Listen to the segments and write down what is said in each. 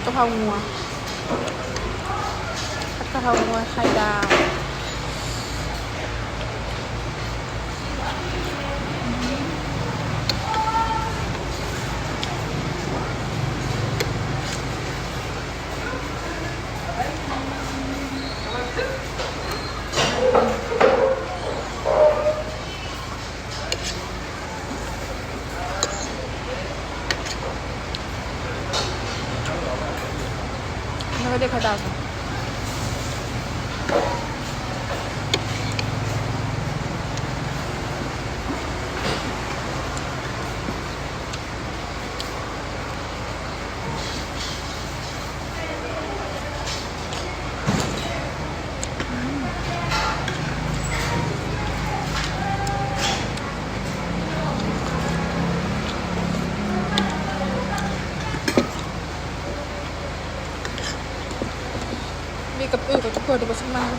ກະເພົາງົວ ຜັດກະເພົາງົວໄຂ່ດາວ. ແລ້ວກໍໄດ້ໄຂ່ດາວ. ມີກັບອຶກັບກົວແຕ່ບໍ່ສະໝັກ.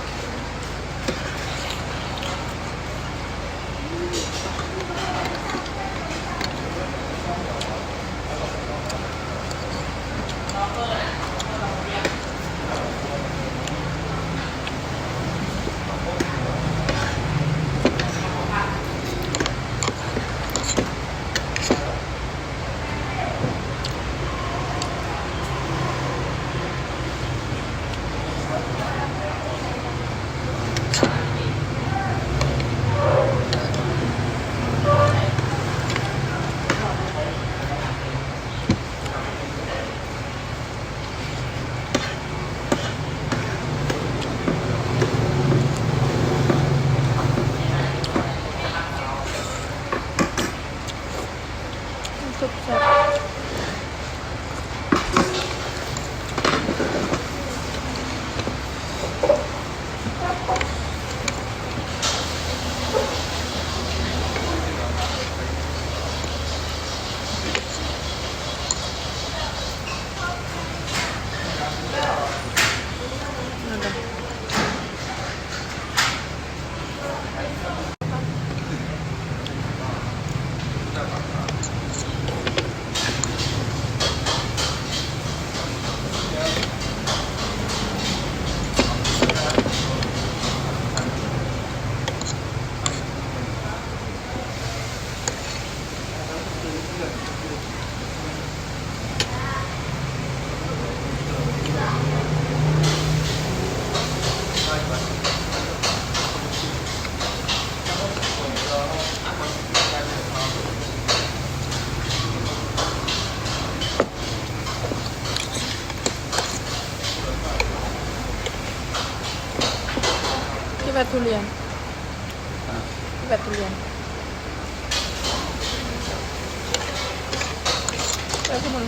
ທີ່ແບບທຸລຽນ ທີ່ແບບທຸລຽນ. ໄປຂະເໝີ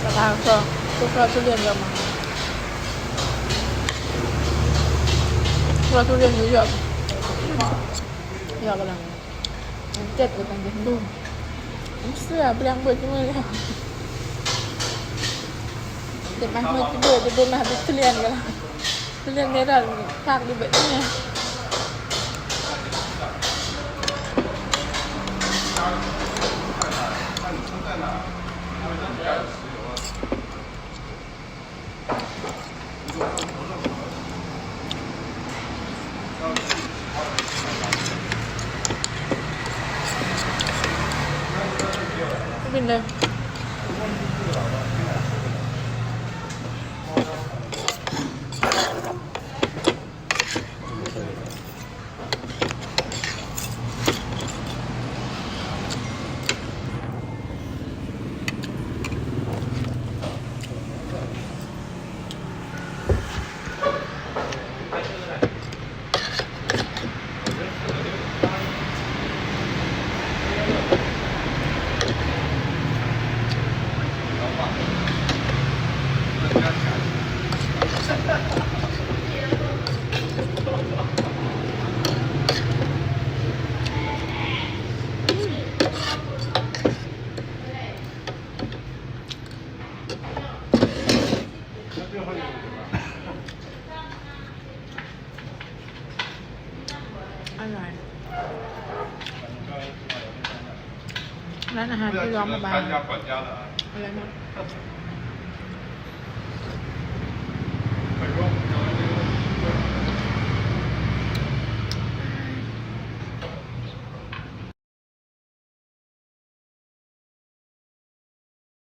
ກະທາງຊອກ ທຸກຊອກທຸລຽນກໍມາ ທຸລຽນຢູ່ຢອກ ຢອກກຳລັງ ເຈັດ ກຳລັງເຮັດບຸນ ເສືອບຽງເບິດມື້ແລ້ວ ເຈັດມາເມື່ອເດືອນ ເດືອນມາຫາເຮັດທຸລຽນກໍລະ ທຸລຽນເຮັດລະພາກຢູ່ເບິດນີ້. ບິນເລີຍ. ອະໄລ ຮ້ານອາຫານທີ່ລອງມາບາງ ອະໄລນະ?